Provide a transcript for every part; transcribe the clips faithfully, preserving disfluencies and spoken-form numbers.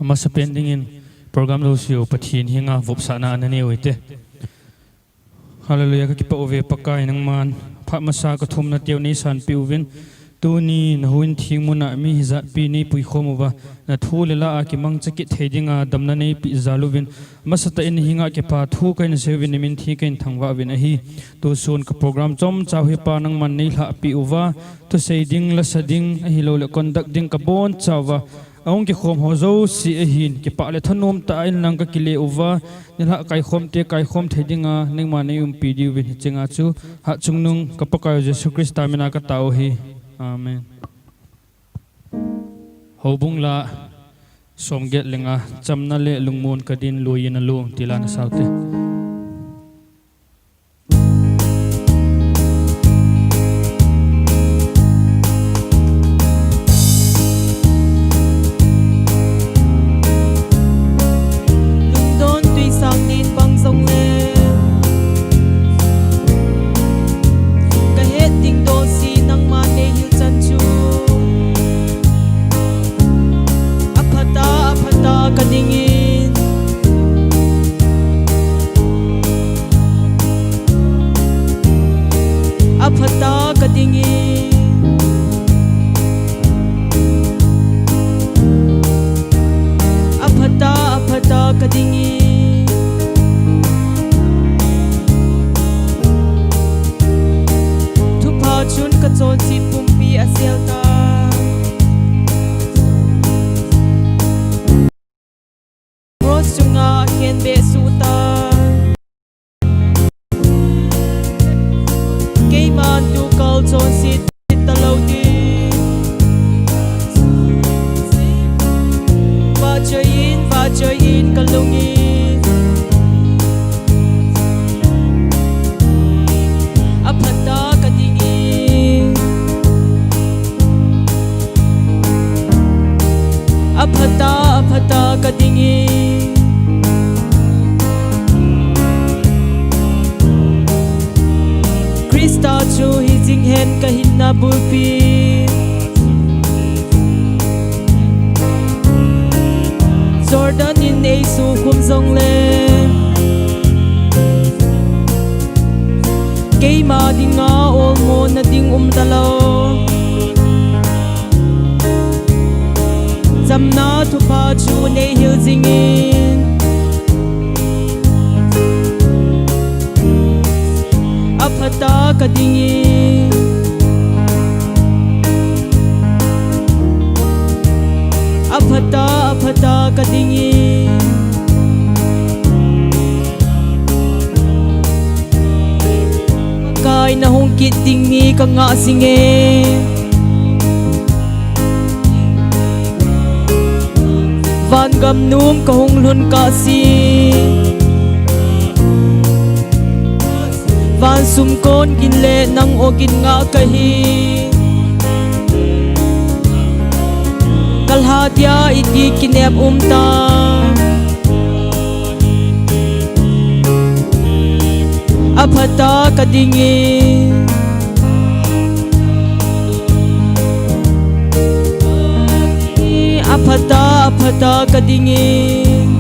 Amasapen dingin program jouse u Pathen henga vopsahna ana neiu hite. Hallelujah, kakipah uve Pakai nangman. Phat masa kathumna teu neisanpeh uvin. Tuni nahouin theng muna mi hijatpi neipui khom uva, nathu le la a kimangcha kit thei dinga damna neipeh jal uvin. Amasatah in nahenga kipa thu kahin seiuvin, namin thi kahin thangvah uvin ahi. Tusun ka program chomcha hi Pa nangman neilhahpeh uva, thusei ding, lasa ding, ahilouleh conduct ding kabonchauva, ahung kikhom ho jouse ahin, kipah le thanom tah a inlang kakile uva, nilhah kaikhomte kaikhom thei dinga nangman neiumpi diuvin hicheng a chu, hatchungnung ka Pakaiu Jesu Christa mina katao u ahi. Amen. Houbung la somget le nga, Chamna le Lungmon Kadin Lui in Alung, ti la nasao ute. Lungdon tuisang nin bang jongle, kahet ding dol si nangma neihil chan chu, aphata, aphata kadingin. Aphata kadingin. Aphata, aphata kadingin. Thupha chun kachonset pumpi asel tai. Cross chunga khenbeh suh tai. Keiman tukal chonset talou ding. Vahchoi in, vahchoi in kalungin. Aphata kadingin. Aphata, aphata kadingin. Christa chu hijing hen kahinna bulpi. Jordan in eisukhum jongle, keima dinga olmona ding umtalou. Chamna thupha chu neihil jingin. Aphata kadingin. Aphata, aphata kadingin. Kai nahung kit ding hi kangah jinge. Vangam nung kahung lhun kahse. Van sumkon gin le nang ogin ngah kahi. Kalha dia iti kinep umta. Aphata kadingin. Aphata, aphata kadingin.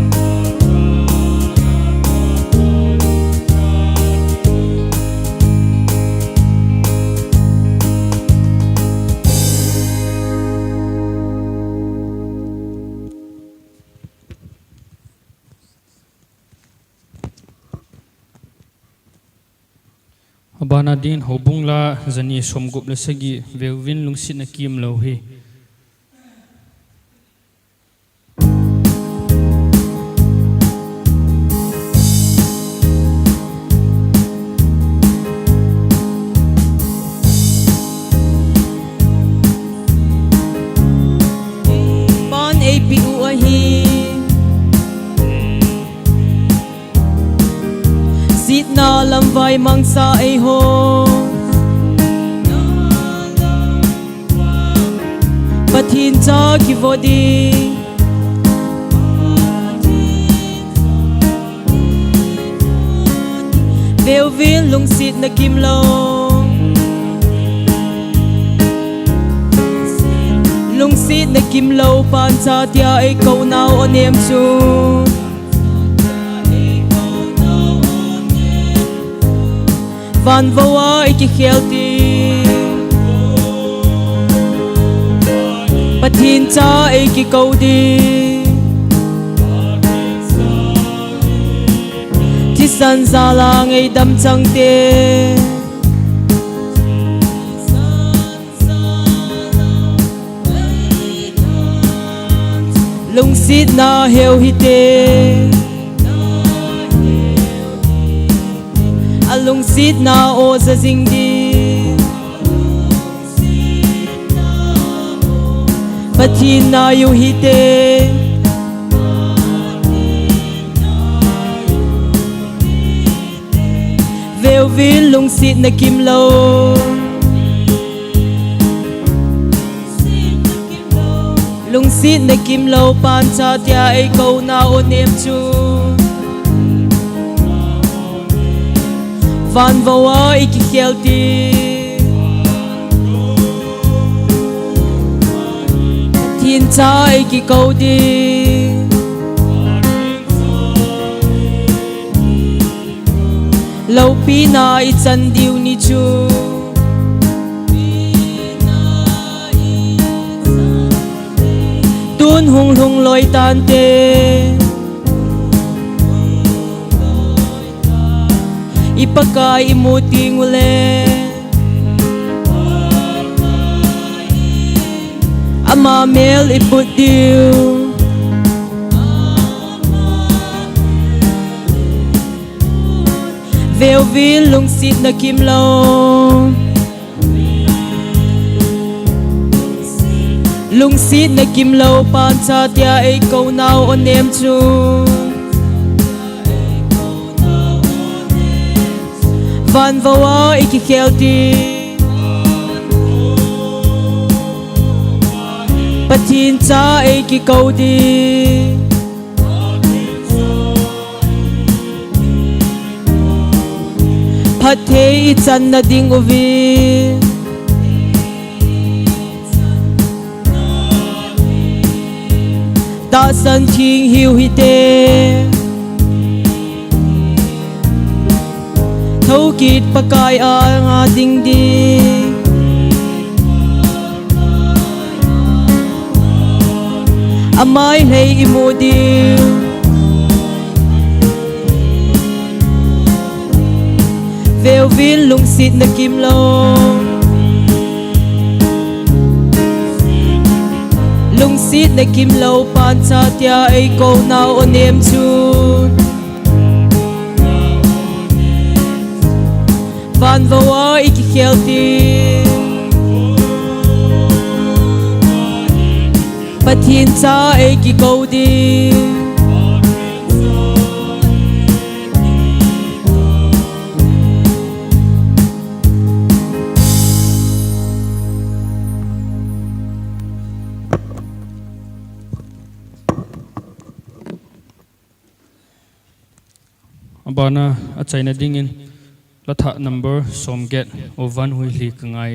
Abana din houbung la jani somgup le sagi, Veuvin Lungsetna Kimlou hi. Pan eipeh u ahi. Jitna lamvai mangcha eiho. Pathen cha kivo ding. Veuvin lungsetna kimlou. Lungset Sitna kimlou pan chatia eikou nau onem chu. Van vou a eikikhel ding, Pathen cha eikikou ding, thisan jal a eidam chang te. Lungsetna heu hite. Alungsetna oja jing ding. Pathen nai u hite. Veuvin lungsetna kimlou. Lungsetna kimlou pan chatia eikou nau onem chu. Van vou a eikikhel ding, Pathen cha eikikou ding. Loupina ichan diu ni chu. Tun hung lhung loi tante. I Pakai imu teng uleh, ama mel iput diu. Veuvin lungsetna kimlou. Lungsetna kimlou pan chatia eikou nau onem chu. Van vou a eikikhel ding, Pathen cha eikikou ding. Phatthei ichan na ding uvin. Tahsan theng hiu hite. Thokit Pakai anga ding ding. Amai lhei imu ding. Veuvin lungsetna kimlou. Lungsetna kimlou pan chatia eikou nau onem chu. Van vou a eikikhel ding, Pathen cha eikikou ding. Abana achaina dingin, la thah number som get, O Van Huihli ka ngai.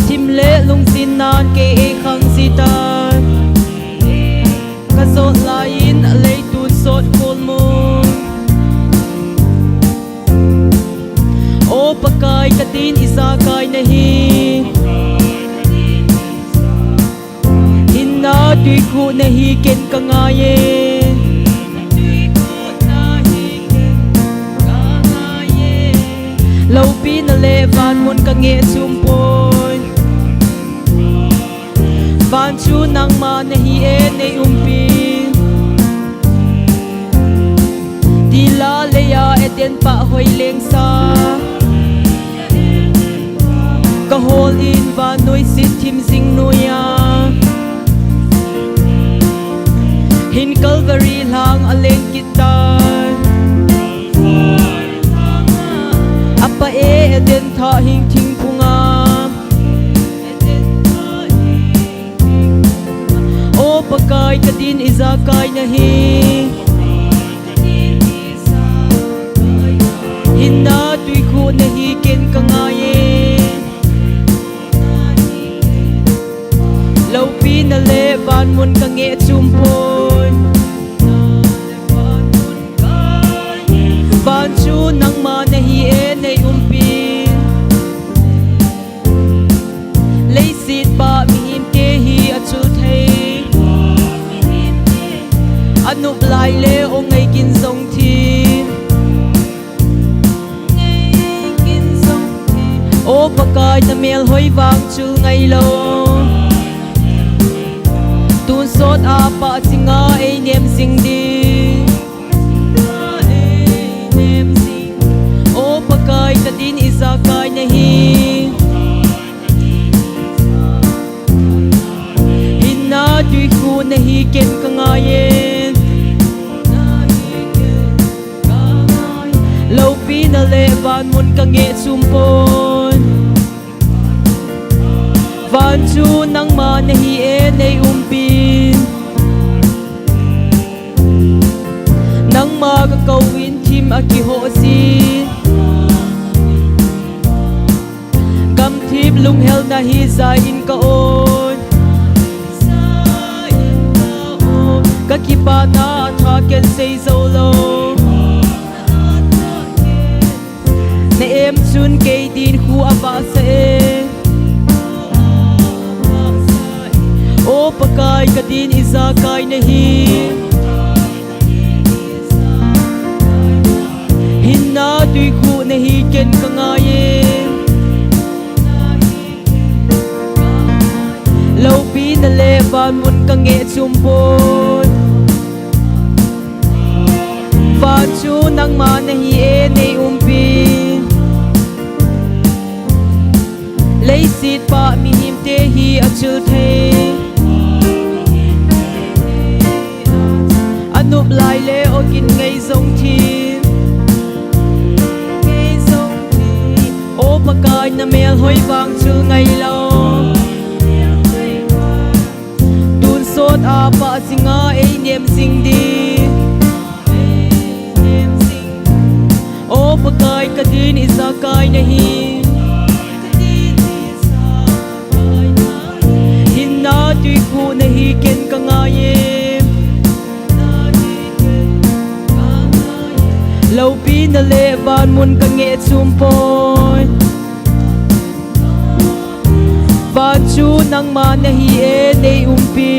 Thim le lungsin nan kei ei khang ji tan. Ka jot lai in a lei tun sot khol mun. O Pakai ka tin i jakai na hi. Hinna tuikhuh na hi ken ka ngai e. Loupina le van mun ka ngeh chum poi. Van chu nangma na hi e nei umpi. Tila leia Eden pah hoi leng sa. Ka hol in vannoi sit thim jing noiya. Hin Calvary lhang a leng kit tai. A pah e Eden thah hing thingphunga. Tin ijakai nahi. Hinna tuikhuh nahi ken kangaiye. Loupina le vanmun kangeh chumpon. Van chu nangma nahi e nei umpin. Leiset pa mihemte hi achul thei. Anop lai le o ngai kin jong thi. O Pakai namel hoi vang chul ngai lou. Tun sot a pa chinga ei nem jing di. O Pakai kadin ijakai nahi. Hinna tuikhuh nahi ken kangaiye. Loupina le vanmun kangeh chumpon. Van chu nangma nahi e nei umpin. Nangma kakou in thim akihoh jin. Gamthip lunghelna hi ja in ka on. Kakipana atha ken sei jou lou. Na em chun kei din khu avahsa e. O Pakai kadin ijakai nahi. Hinna tuikhuh nahi ken kangaiye. Loupina le vanmun kangeh chumpon. Van chu nangma nahi e nei umpi. Leiset pa mihemte hi achil thei. Anop lai le ogin ngai jong thi. O Pakai namel hoi vang chul ngai lou. Tun sot a pa jinga ei nem jing di. O Pakai kadin ijakai nahi. Hinna tuikhuh nahi ken kangaiye. Loupina le vanmun kangeh chumpon. Van chu nangma nahi e nei umpi.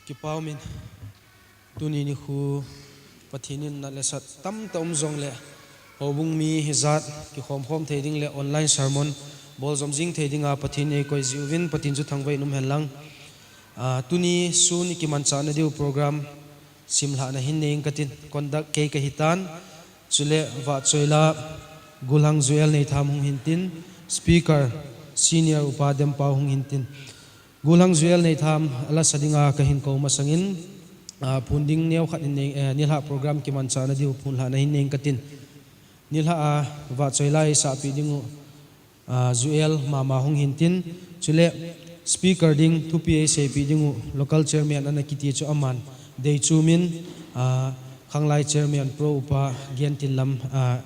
Kipah umin, tuni nikho Pathen in nat le sat tamtah um jongle, houbung mi hijat kikhom khom thei ding le online sermon bol jom jing thei dinga Pathen in eikoi jiuvin, Pathen chu thangvah in um hen lang. Ah, tuni sun i kimanchah na diu program simlhahna hin nei ing katin, conduct kei kahi tan, chule vahchoila Gulhang Joel Neitham hung hin tin, speaker Senior Upa Dempau hung hin tin. Gulhang Joel Neitham ala sa dinga kahin kou masangin, ah, phun ding neo khat hin nei, eh, nilhah program kimanchah na diu phun lhahna hin nei ing katin. Nilhah a vahchoila eisahpeh ding u, ah, Joel mama hung hin tin, chule speaker ding thupi eiseipeh ding u local chairman ana kiti chu aman deichum in, ah, khanglai chairman Pro Upa Gentinlam, ah,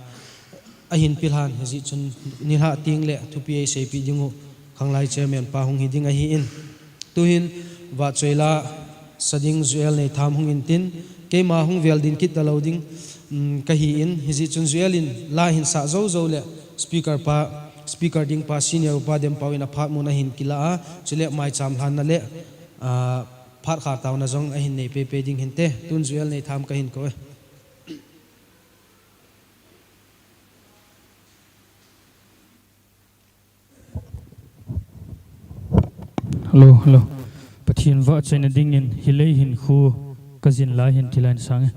ahin pilhan, hijeh chun nilhah teng le thupi eiseipeh ding u khanglai chairman pa hung hi ding ahin. Tuhin vahchoila sa ding Joel Neitham hung hin tin, keima hung vel din kit talou ding, um, kahin, hijeh chun Joel in la hin sah jou jou le speaker pa, speaker ding pa Senior Upa Dempau in aphat mun ahin kila a, chule maicham lhanna le, ah, phat khar taona jong ahin nei peipei ding hinte. Tun Joel Neitham kahin kou e. Hello, hello. Pathen vahchoina dingin hilai hin khu kajin lai hin tilai in sang e.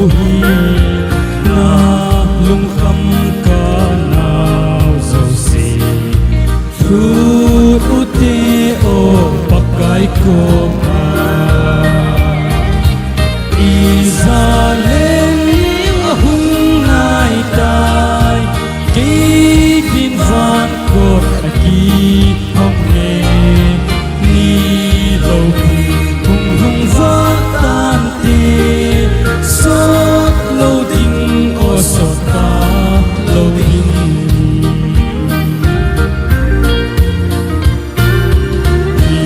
Hi na lungkham ka nau jouse, lhut ute o Pakai koma. Ijat le ni ahung nai tai, kei din van kot a kihong e. Ni lopi hung hung vah tante, sot lou ding o, sot talou ding. Hi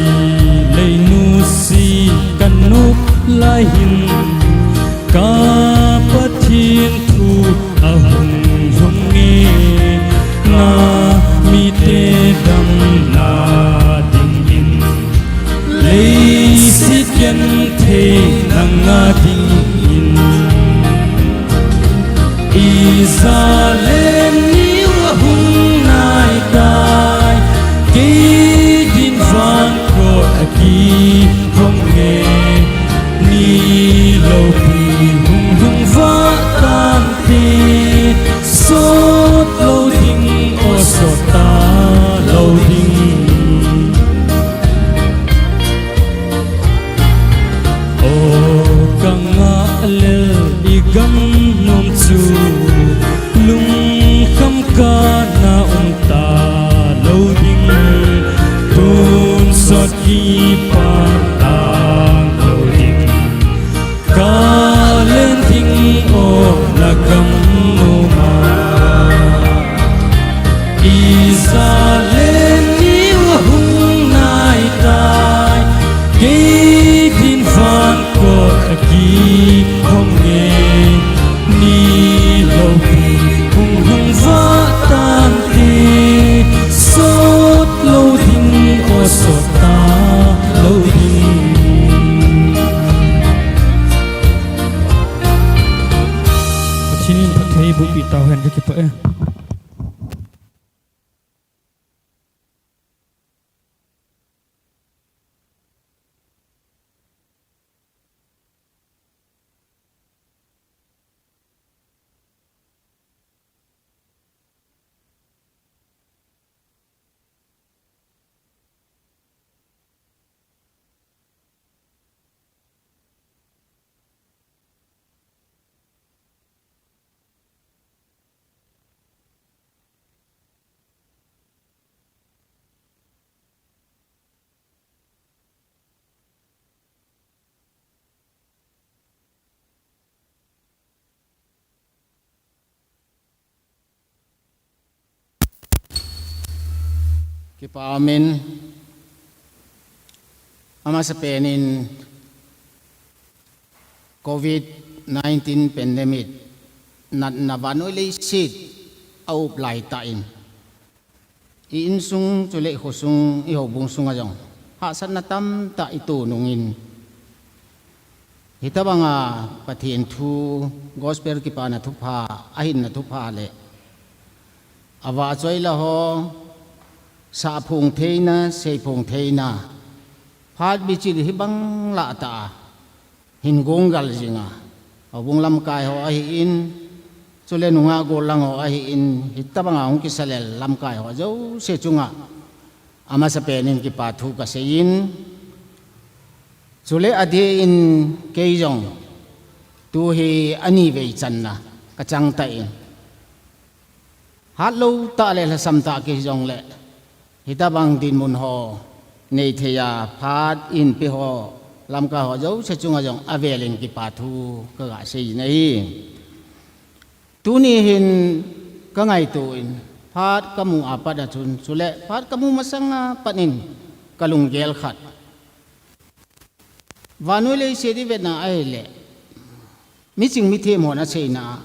lei nusi ka nop lai hin, ka Pathen thu ahung hung e, na mite damna dingin, leiset genthei nanga dingin. Ijat le ni ahung nai tai, kei din van kot a kihong e. Ni lopi hung hung vah tante, sot lou ding o, sot talou ding. O ka ngah lel i gam nom chu, lungkham ka na um talou ding. Tonsot kipat talou ding. Ka len ding o, na gam noma. Ijat le ni ahung nai tai, kei din van kot a kihong e. Ni lopi hung hung vah tante, sot lou ding o, sot talou ding. Pathen in phatthei boh peh tauhen, ka kipah e. Kipa umin, amasapen in Covid nineteen pandemic natna vannoi leiset a up laitah in, i insung chule i khosung, i houbung sunga jong hahsatna tamtah i toh nungin, hitobanga Pathen thu, Gospel Kipana Thupha, ahinna thupha le avahchoi la ho, sahphong theina, seiphong theina, phat bichil hibang lahtah a hin gonggal jinga, houbung lamkai ho ahin, chule nungah gollang ho ahin, hitobanga hung kisa lel lamkai ho jouse chunga amasapen in kipa thu kaseiyin, chule adeh in kei jong tu hi anivei channa kachang tah in, hatlou tah le lhasam tah kihi jongle, hitobang dinmun ho neithei a phat inpe ho, lamkai ho jouse chunga jong avel in kipa thu kaga seiyin ahi. Tuni hin kangaito in, phat kamu apat a chun, chule phat kamu masanga pat in kalunggel khat, vannoi leiset i vetna ahile, miching mithem hon aseina a,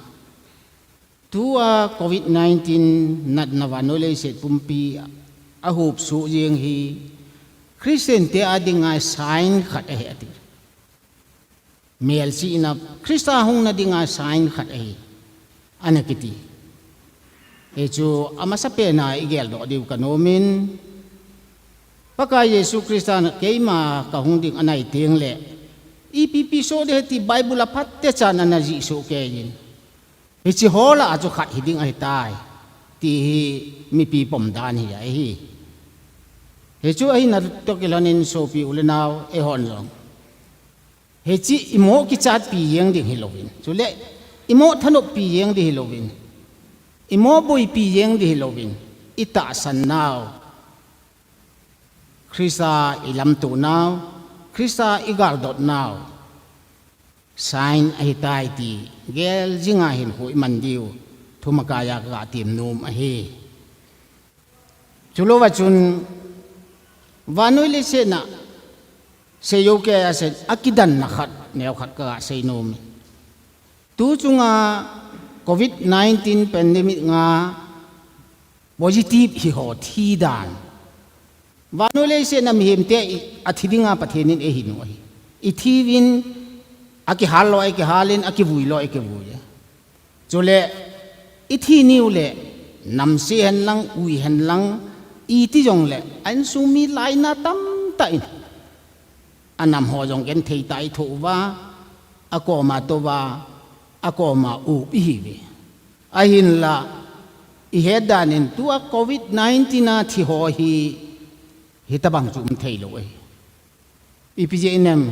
tua Covid nineteen natna vannoi leiset pumpi a hopsuh jeng hi Christian te a dinga sign khat ahi ati. Melchihna, Christa hungna dinga sign khat ahi, ana kiti. Hichu amasapen a i geldoh diu kanomin, Pakai Jesu Christa keima kahung ding anai tengle, Ipi ipi soh ding ham ti Bible a phatecha ana jih soh kei in. Hiche ho lah a chu khat hiding ahitai. Ti hi mipi pom dan hi ahi. Hichu ahina toh kilhon in sopi u le nao eihon jong, hiche imo kichatpi jeng ding hilouvin, chule imo thanoppi jeng ding hilouvin, imo boipi jeng ding hilouvin, itahsan nau, Christa ilamto nau, Christa igaldot nau sign ahitai ti gel jinga hinkho iman diu thumakai a kaga tem nom ahi. Chulouva chun vannoi leiset a seijou kei a sei, akidanna khat, neokhat kaga sei nom e. Tu chunga covid nineteen pandemic a positive hiho thi dan, vannoi leiset a mihemte i, athi dinga Pathen in eihin u ahi. Ithiuvin, akihal lou a ikihal in, akivui lou a ikivui e. Chule ithi niu le, namse hen lang, ui hen lang, iti jongle a insung mi lainat tamtah in anam ho jong genthei tah a ithoh uva, akoma touva, akoma up ihiuve. Ahinla, ihet dan in tua covid nineteen a thi ho hi hitobang chu um theilou ahi. Ipi jeh inem?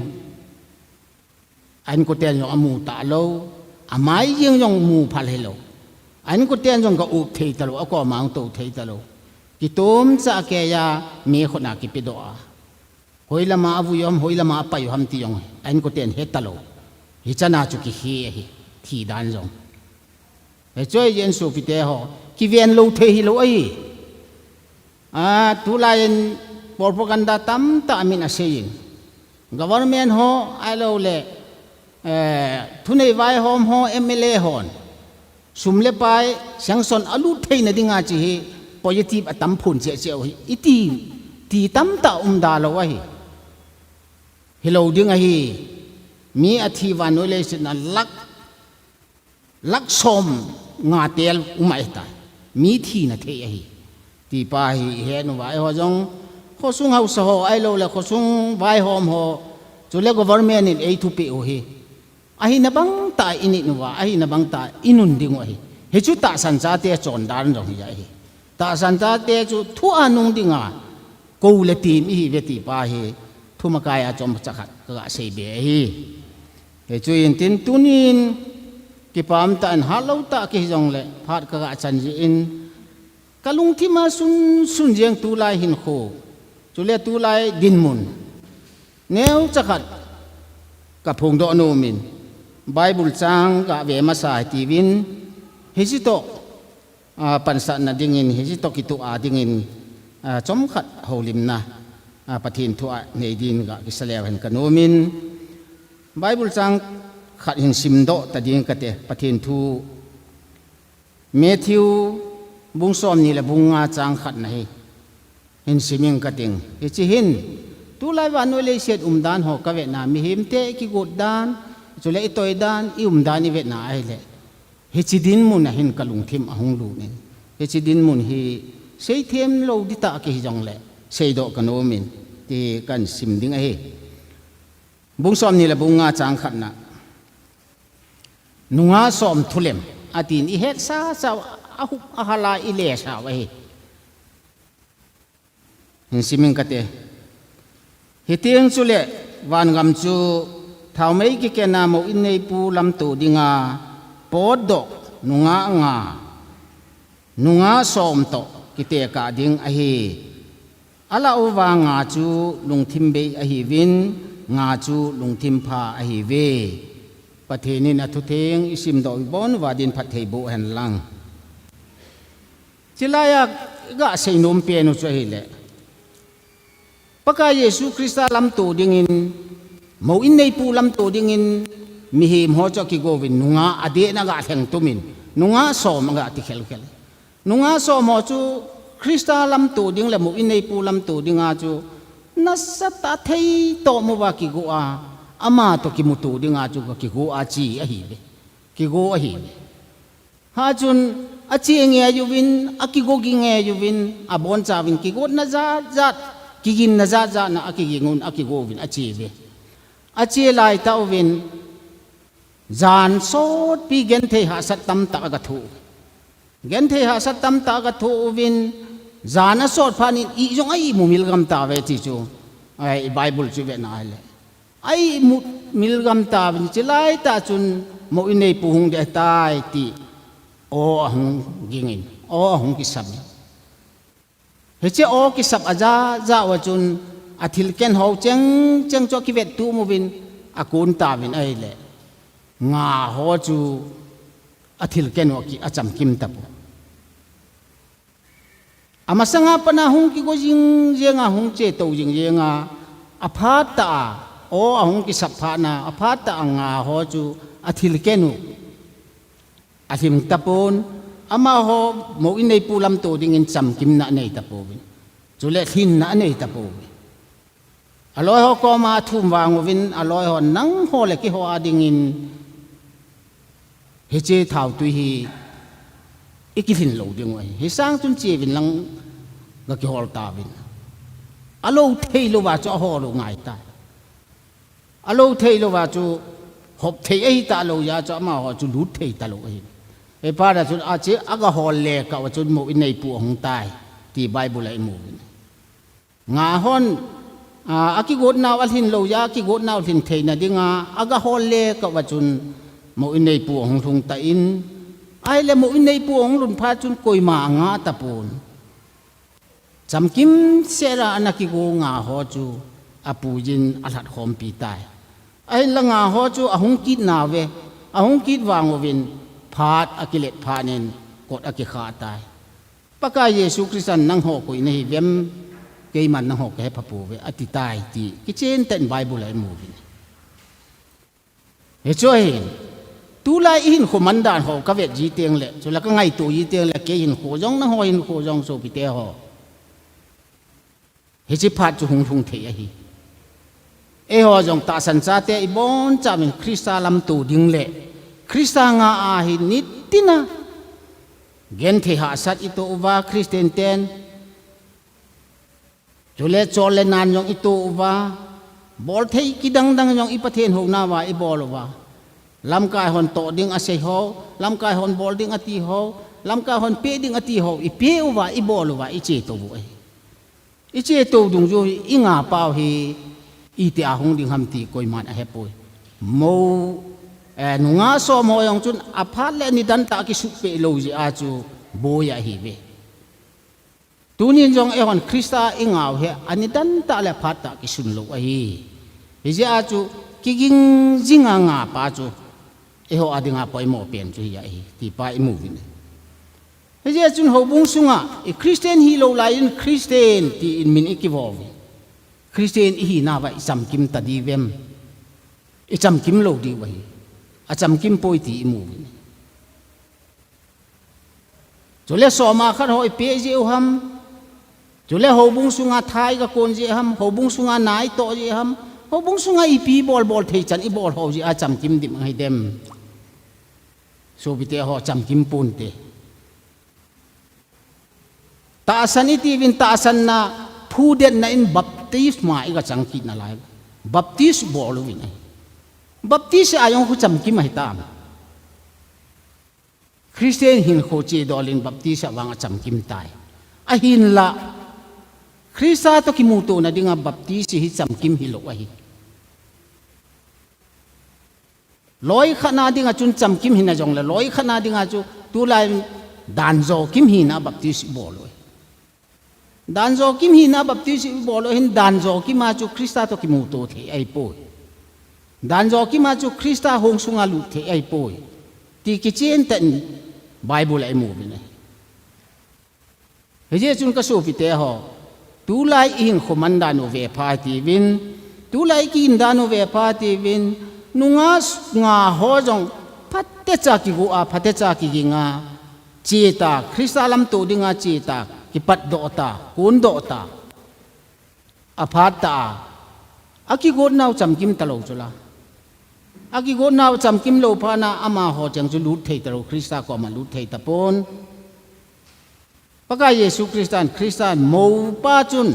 A inkoten jong amu talou, amai jeng jong mu phal hilou. A inkoten jong ga up thei talou, akoma hung tou thei talou. Kitomcha kei a, mi khut a kipedoh a, hoilama avui u ham, hoilama apai u ham ti jong a inkoten he talou. Hichana chu kihe ahi, thi dan jong. Hiche jeh in sopite ho, kiven lou thei hilou ahi. A, tulai in propaganda tamtah min asei in, government ho ahiloule, eh, thunei vaihom ho, M L A hon sum le pai sanction alut theina dinga hiche hi positive atam phun cheh cheh u hi iti, ti tamtah um da lou ahi. Hilou ding ahi. Mi athi vannoi leiset a lakh, lakh somnga tel um ahitai. Mi thina thei ahi. Tipa hi ihet uva, eiho jong khosung haosa ho ahiloule khosung vaihom ho, chule government in eithupeh u hi ahina bangtah a init uva, ahina bangtah a inun ding u ahi. Hichu tahsan chate chondan jong hi ahi. Tahsan chate chu thu a nung dinga kou le tim ihiuve tipa hi thumakai a chomcha khat kaga seibe ahi. Hichu hintin tunin kipah umtah in hatlou tah kihi jongle phat kaga chan jeh in, kalungthim a sunsun jeng tulai hinkho, chule tulai dinmun neocha khat kaphongdoh nom in, Bible chang gave masa hitiuvin, hiche toh, a, pansatna dingin, hiche toh kitoh a dingin, a, chomkhat houlimna, a, Pathen thu a nei din ga kisa leu hen kanom in, Bible chang khat hin simdoh ta ding kate, Pathen thu Matthew bung somni le bung nga chang khatna hi hin sim ing kating. Hiche hin, tulai vannoi leiset umdan ho kavetna, mihemte kigot dan, chule itoi dan, ium dan ivetna ahile, hiche dinmun a hin kalungthim ahung lut in, hiche dinmun hi seithem lou ding tah kihi jongle seidoh kanom in, ti kahin sim ding ahi. Bung somni le bung nga chang khatna, nungah som thulem, atin, ihetsasa u, ahup ahal a ilesau ahi. Hin sim ing kate. Hiteng chule vangam chu thaomei kiken a mou inneipu lamto dinga potdoh nungah nga, nungah som toh kitekah ding ahi. Alah uva nga chu lungthim bei ahiuvin, nga chu lungthim pha ahiuve. Pathen in athutheng isimdoh u ibon uva din phatthei boh hen lang. Chulai a iga seinom pen u chu ahile, Pakai Jesu Christa lamto dingin, mou inneipu lamto dingin, mihem ho chu akigouvin, nungah adehna aga lhengtumin, nungah som aga ti khelkhel. Nungah som ho chu Christa lamto ding le mou inneipu lamto dinga chu nasatah a theitom uva kigo a, ama toh kimuto dinga chu kigo a che ahiuve. Kigo ahiuve. Hichun ache ngei uvin, akigo ngei uvin, abonchauvin kigotna jatjat, kiginna jatjat na akiging un, akigouvin acheuve. Ache laitah uvin, jan sotpi genthei hahsat tamtah agatho. Genthei hahsat tamtah agatho uvin, jan asot phat in ih jong a-ihmu milgam tauve ti chu, ai, Bible chu vetna ahile. A-ihmu milgam tauvin, hiche laitah chun mou ineipu hung ding ahitai ti aw ahung gingin, aw ahung kisap in. Hiche aw kisap aja ja uva chun, athilken ho chengcheng chu akivet tum uvin, akon tauvin ahile, nga ho chu athilken u aki, achamkim tapon. Amasanga pat a hung kigo jing jenga, hung chetou jing jenga, aphat tah a aw ahung kisap phat na, aphat tah a nga ho chu athilken u alhim tapon, amaho mou ineipu lamto dingin chamkimna anei tapouvin. Chule lhinna anei tapouvin. Aloi ho koma athum vang uvin, aloi hon, nangho le keiho a dingin hiche thautui hi ikilhin lou ding u ahi. Hisang chun cheuvin lang gakihol tauvin. Alou thei louva chu ahol u ngaitai. Alou thei louva chu hop thei ahitah lou jeh a chu amaho chu lut thei talou ahi. Hiphat a chun ache agahol le kah uva chun mou ineipu ahung tai ti Bible a imu uvin. Nga hon, a, akigotnau alhin lou jeh a, akigotnau lhin theina dinga agahol le kah uva chun mou ineipu ahung lhung tan, ahile mou ineipu ahung lhun phat chun koima anga tapon. Chamkimsel a ana kigo nga ho chu apuijin alhatkhompi tai. Ahinla nga ho chu ahung kit nauve, ahung kit vang uvin phat akilet phat in kot akikhah tai. Pakai Jesu Christan, nangho koi nahiuvem, keiman nangho kahe phapouve, ati tai ti kichen tah in Bible a imu uvin. Hichu ahin, tulai ihinkho mandan ho kavet ji teng le, chule kangaito ji teng le, kei hinkho jong, nangho hinkho jong, sopite ho, hiche phat chu hung lhung thei ahi. Eiho jong tahsan chate ibonchauvin Christa lamto ding le Christa nga a hi nitina genthei hahsat itoh uva, Christian ten, chule chol le nan jong itoh uva, bolthei kidang dang jong i Pathen hounauva ibol uva, lamkai hon toh ding asei ho, lamkai hon bol ding ati ho, lamkai hon peh ding ati ho ipeh uva, ibol uva, ichetou u ahi. Ichetou dungjuiya ingapau hi itia hung ding ham ti koiman ahepoi. Mou, eh, nungah som ho jong chun aphat le nidan tah a kisuhpeh lou jeh a chu boi ahiuve. Tunin jong eihon Christa ingau hi anidan tah le aphat tah kisun lou ahi. Hijeh a chu kiging jinga ngapa chu eiho a dinga poimo pen chu hi ahi, ti pa imu uvin. Hijeh chun houbung sunga i Christian hilou laiyin Christian tin min ikivo uvin, Christian ihinauva ichamkim tadiuvem? Ichamkim lou diu ahi. Achamkim poi ti imu uvin. Chule soma khat ho ipeh jeh u ham, chule houbung sunga tha igakon jeh ham, houbung sunga na itoh jeh ham, houbung sunga ipi bol bol thei chan ibol ho jeh a chamkim dim ahidem? Sopite ho, chamkim ponte. Tahsan itiuvin, tahsanna phudetna in baptisma igachang kit nalai. Baptis bol uvin ahi. Baptis a jong khu chamkim ahitam? Christian hinkho chedol in baptis a vang achamkim tai. Ahinla, Christa toh kimutona dinga baptis hi chamkim hilou ahi. Loikhatna dinga chun chamkim hina jongle, loikhatna dinga chu tulai danjo kim hina baptis ibol u ahi. Danjo kim hina baptis ibol u ahin, danjo kima chu Christa toh kimuto thei ahipoi. Danjo kima chu Christa hong sunga lut thei ahipoi, ti kichen tah in Bible a imu uvin ahi. Hijeh chun kasopite ho, tulai ihinkho mandan u vepha tiuvin, tulai ikihin dan u vepha tiuvin, nungah s-, nga ho jong phatecha kigo a, phatecha kiginga, cheta, Christa lamto dinga cheta, kipatdoh ta, kondoh ta. Aphat tah a, akigotnau chamkim talou chula. Akigotnau chamkim lou phat na amaho cheng chu lut thei talou, Christa koma lut thei tapon. Pakai Jesu Christan, Christan moupa chun,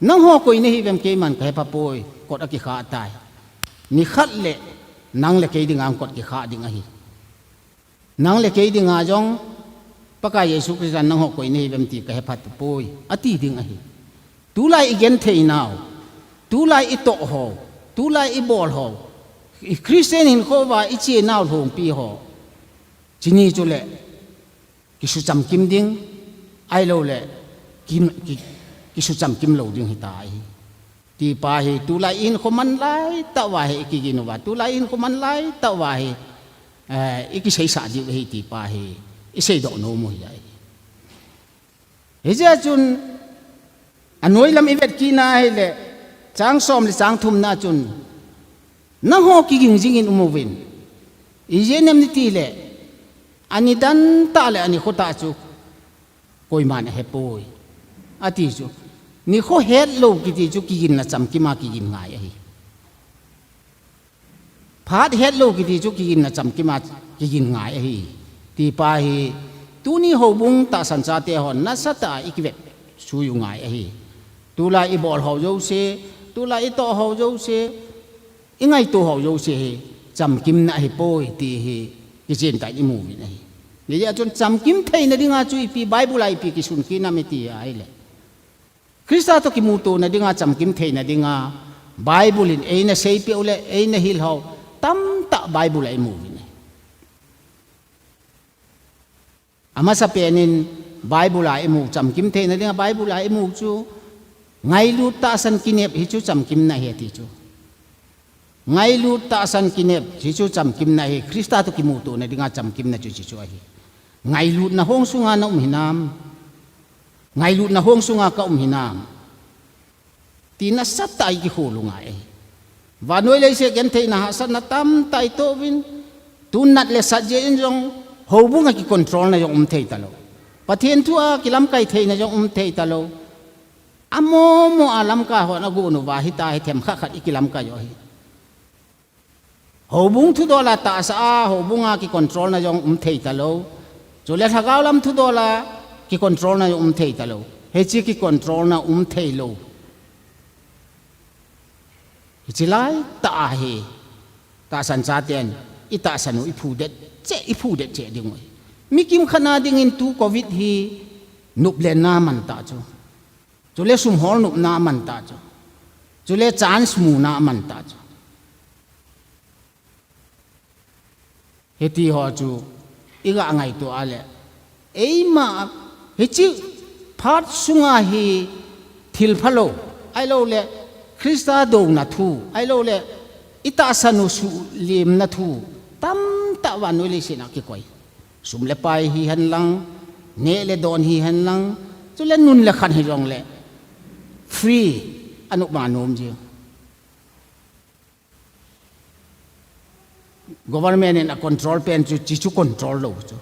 nangho koi nahiuvem, keiman kahe phapoi, kot akikhah tai. Nikhat le nang le kei dinga kot kikha ding ahi. Nang le kei dinga jong Pakai Jesu Christa nangho koi nahi vem ti kahe phat poi, ati ding ahi. Tulai i gen thei nau, tulai i toh ho, tulai i bol ho, i Christian hinkho va i che nau lhongpi ho, chini chule kisu chamkim ding, ahilou le ki, ki, kisu chamkim lou ding hita ahi. Ti pa hi, tulai i hinkho man lai tah uva hi i kigin uva, tulai i hinkho man lai tah uva hi, eh, i kiseisah diu ahi ti pa hi, i seidoh nom u hi ahi. Hijeh chun, anoi lam i vet kit na ahile, chang som le chang thum na chun, nangho kiging jing in um uvin. Ijeh inem itile, ani dan tah le ani kho tah chu koiman ahe poi, ati chu. Nikho het lou kiti chu kiginna chamkim a kigin ngai ahi. Phat het lou kiti chu kiginna chamkim a kigin ngai ahi. Ti pa hi, tuni houbung tahsan chate hon nasatah a i kivet sui u ngai ahi. Tulai i bol ho jouse, tulai i toh ho jouse, i ngaito ho jouse hi chamkimna ahi poi ti hi kichen tah in i mu uvin ahi. Hijeh chun chamkim theina dinga chu ipi Bible a ipi kisun kit nam iti ahile, Christa toh kimuto na dinga, chamkim theina dinga, Bible in eina seipeh u le, eina hil ho tamtah Bible a i mu uvin ahi. Amasapen in Bible a i mu, chamkim theina dinga Bible a i mu chu, ngailut tahsan kinep hi chu chamkimna ahi ati chu. Ngailut tahsan kinep hi chu chamkimna ahi, Christa toh kimuto na dinga chamkimna chu, chu, chu ahi. Ngailutna hong sunga na um hinam? Ngailutna hong sunga ka um hinam? Ti nasatah a i kikhol u ngai ahi. Vannoi leiset gentheina hahsatna tamtah i toh uvin, tu nat le sat jeh in jong houbung a kicontrol na jong um thei talou. Pathen thu a kilamkai theina jong um thei talou. Amo mo a lamkai hon agon uva hita hi themkhat khat i kilamkai u ahi. Houbung thudol a tahsa a, houbung a kicontrol na jong um thei talou. Chule lhagao lam thudol a kicontrol na jong um thei talou. Hiche kicontrol na um thei lou, hiche lai tah a hi tahsan chaten i tahsan u i phudet cheh, i phudet cheh ding u ahi. Mi kimkhat na dingin tu covid hi nop lenna aman tah chu. Chule sum hol nopna aman tah chu. Chule chance muna aman tah chu. Hiti ho chu i ga ngaito a le, eima hiche phat sunga hi thil phalou, ahilou le Christa douna thu, ahilou le i tahsan u suhlemna thu tamtah vannoi leiset a kikoi. Sum le pai hihen lang, neh le don hihen lang, chule nun le khan hijong le free a nop ma nom jing. Government in a control pen chu, hiche chu control lou chu.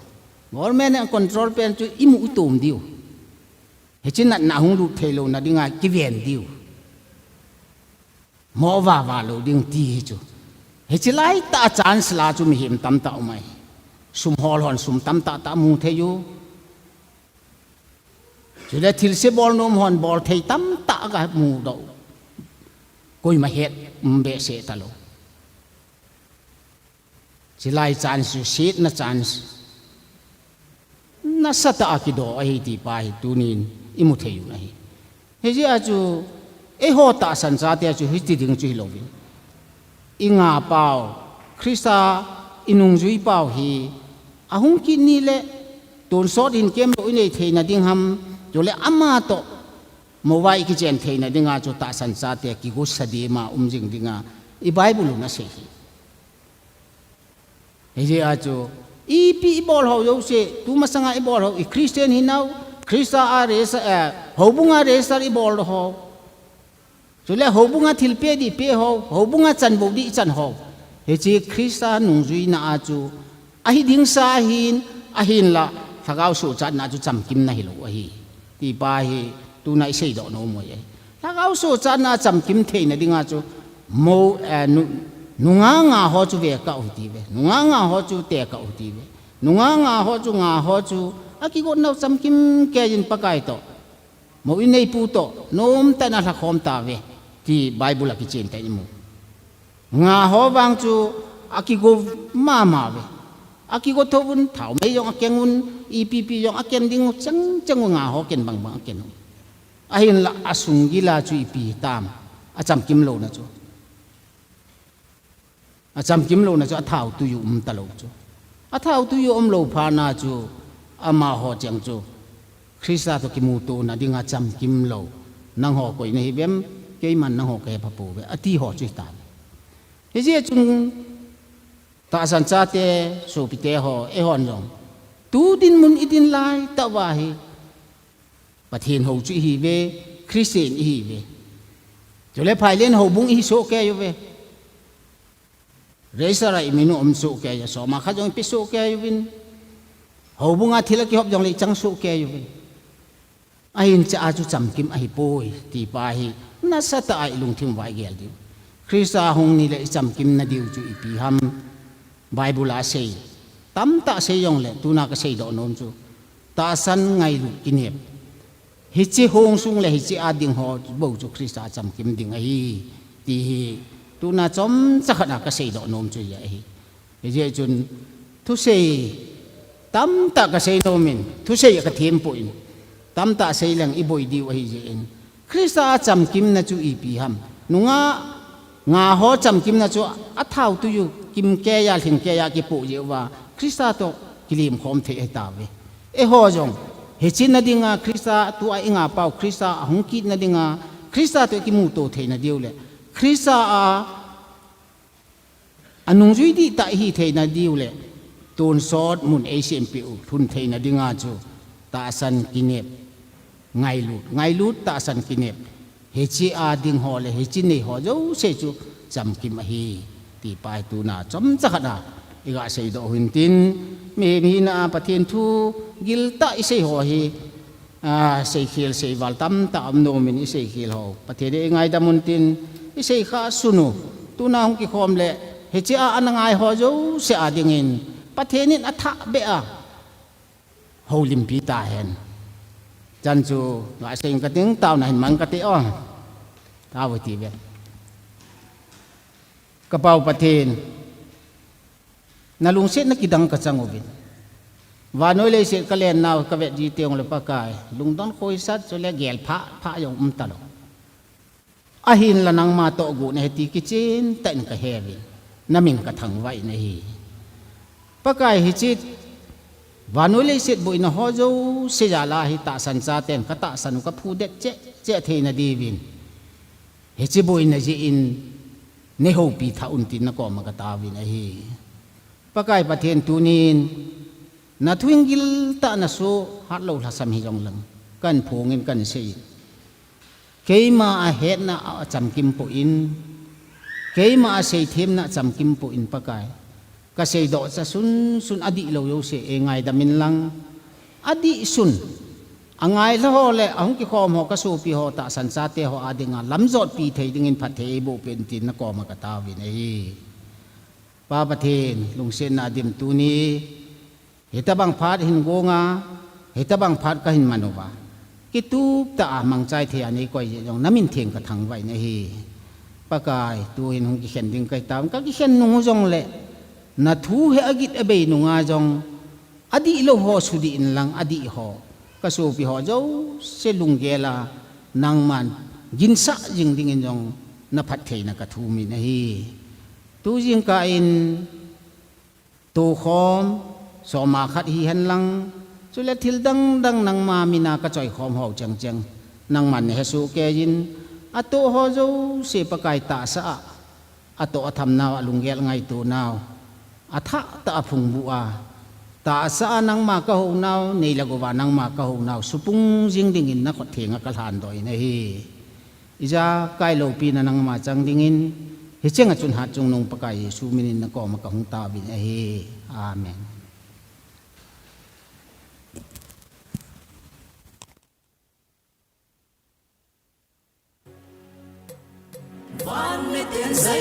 Government in a control pen chu i mu u tom diu. Hiche natna hung lut thei louna dinga kiven diu. Mo vava lou ding ti hi chu. Hiche lai tah a chance la chu mihem tamtah um ahi. Sum hol hon sum tamtah tah mu thei u. Chule thilse bol nom hon bol thei tamtah ga mu doh. Koima het um behseh talou. Hiche lai chance chu setna chance nasatah a kidoh ahi ti pa hi tunin i mu thei u ahi. Hijeh a chu eiho tahsan chate chu hiti ding chu hilouvin, i nga pau, Christa i nungjui pau hi ahung kit ni le tonsot hinkemlou i nei theina ding ham, chule ama toh mouva i kichen theina dinga chu tahsan chate kigosa dima um jing dinga i Bible un asei hi. Hijeh a chu ipi i bol ho jouse, tu masanga i bol ho, i Christian hinau, Christa a register, eh, houbung a register i bol ho, chule houbung a thilpeh dih peh ho, houbung a chanvou dih chan ho, hiche Christa nungjuina a chu ahi dingsa ahin, ahinla lhagao sochatna chu chamkimna hilou ahi ti pa hi tuna i seidoh nom u ahi. Lhagao sochatna chamkim theina dinga chu mou, eh, nu, nungah nga ho chu ve kah u hitiuve, nungah nga ho chu te kah u hitiuve, nungah nga ho chu nga ho chu akigot nau chamkim keiyin Pakai toh, mou inneipu toh nomtah in alhakhom tauve ti Bible a kichen tah in i mu. Nga ho vang chu akigo mama ve. Akigo tho un, thaomei jong akeng un, ipi pi jong akeng ding u, chang chang u nga ho keng bang bang akeng u. Ahinla asung gila chu ipi tam, achamkim louna chu. Achamkim louna chu athao tui u um talou chu. Athao tui u umlou phat na chu amaho cheng chu Christa toh kimutona dinga chamkim lou. Nangho koi nahi uvem, keiman nangho kahe pha pouve, ati ho chu hita. Hijeh chun tahsan chate, sopite ho, eihon jong tu dinmun idin lai tah uva hi Pathen hou chu ihiuve, Christian ihiuve. Chule phailen houbung ihi soh kei uve. Register a imin u um soh kei uve, soma khat jong ipe soh kei uvin. Houbung a thil akihop jongle ichang soh kei uvin. Ahin chea chu chamkim ahipoi, ti pa hi nasatah a ilungthim uva igel diu. Christa hung ni le ichamkim nadiu chu ipi ham. Bible a asei. Tamtah asei jongle, tuna kasei doh nom chu, tahsan ngailut kinep. Hiche hung sung le hiche a ding ho bou chu Christa chamkim ding ahi, ti hi tuna chomcha khat a kasei doh nom chu ahi. Hijeh chun thusei tamtah kasei nom in, thusei kathem poi, tamtah sei leng iboi diu ahi jeh in, Christa a chamkimna chu ipi ham? Nungah, nga ho chamkimna chu athao tui u kim kei a, lhing kei a kipoh jeh uva Christa toh kilim khom thei ahitauve. Eiho jong hiche na dinga Christa, tua inga pau Christa ahung kit na dinga, Christa toh kimuto thei nadiu le, Christa a anungjui dihtah ihi thei nadiu le, tonsot mun eisempeh u lhun thei na dinga chu tahsan kinep, ngailut, ngailut tahsan kinep. Hiche a ding ho le hiche nei ho jouse chu chamkim ahi, ti pa hi tuna chomcha khat a iga seidoh u hintin, mihem hina a Pathen thu giltah isei ho hi, a, seikhel seival tamtah um nom in iseikhel ho Pathen in eingaidam untin, isei khah sun u, tuna hung kikhom le, hiche a ana ngai ho jouse a dingin Pathen in athahbeh a houlimpi tahen. Chan chu gasei inge kating, taona hin mang kate o. Tao ti ve. Ka Pa u Pathen, nalungsetna kidang kachang uvin. Vannoi leiset kalen nau kavet ji teng le Pakai, lungdon khoisat chule gelphah phah jong um talou. Ahinla nangma tohgon ahi ti kichen tah in kahe uvin, namin kathangvah in ahi. Pakai, hiche vannoi leiset boina ho jouse jal a hi tahsan chaten katahsan u kaphudet cheh cheh thei nadiuvin, hiche boina jeh in neihoupi thah untin nakoma kataovin ahi. Pakai Pathen, tunin nathu hing giltah nasoh hatlou lhasam hijongleng, kahin phongin kahin seiyin, keima a hetna a chamkim poi, keima a seithemna a chamkim poi Pakai. Kaseidoh cha sunsun adihlou jouse eingaidam inlang, adihsun, angailha ho le ahung kikhom ho kasopi ho tahsan chate ho a dinga lamjotpi thei dingin phatthei eiboh peh untin nakoma kataovin ahi. Pa Pathen, lungsetna adim, tuni hitobang phat hin gonga, hitobang phat kahin man uva, kituptah a mangchai thei a neikoi jeh jong namin theng kathangvah in ahi. Pakai, tuhin hung kikhen ding kahitauvin, kakikhen nung u jongle, nathu hi agit abei nunga jong, adihlou ho sudih inlang adih ho, kasopi ho jouse lunggel a nangman ginsah jing dingin jong naphattheina kathumin ahi. Tu jingkah in tokhom soma khat hihen lang, chule thil dangdang nangma mina kachoikhom ho chengcheng, nangman nahesoh keiyin, atoh ho jouse Pakai, tahsa a atoh athamnau, alunggel ngaitonau, athahtah a phungvuh a, tahsa a nangma kahounau, nei le gou a nangma kahounau supung jing dingin nakhut thenga kalhandoh in ahi. Ijakai loupina nangma chang dingin, hichenga chun Hatchungnung Pakai Jesu minin nakoma kahung taovin ahi. Amen. Van mitin sei